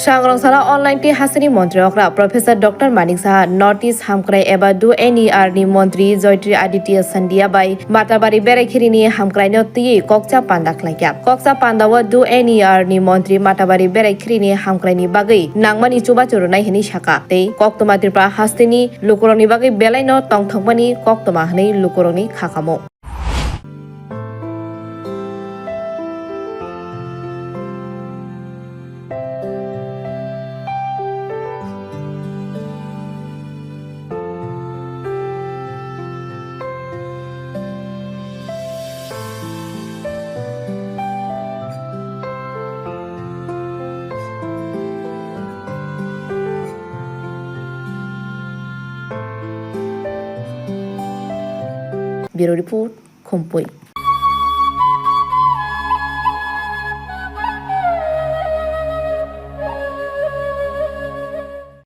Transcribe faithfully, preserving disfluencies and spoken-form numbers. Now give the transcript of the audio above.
Sangrong salo online tei hasteni montri okra Professor Doctor Manik Saha North East hamkrai eba do N E R ni montri Jyotiraditya Scindia bai Matabari berai khirini hamkraino twiwi kokcha panda khlaikha. Kokcha pandao do N E R ni montri Matabari berai khirini hamkraini bagwi nangmani chubachu rwnai hwnwi sakha tei koktwma Tripura hasteni lukurokni bagwi belaino tongthokmani koktwma hwnwi lukurokni khakamo. Bureau Report, Khumpui.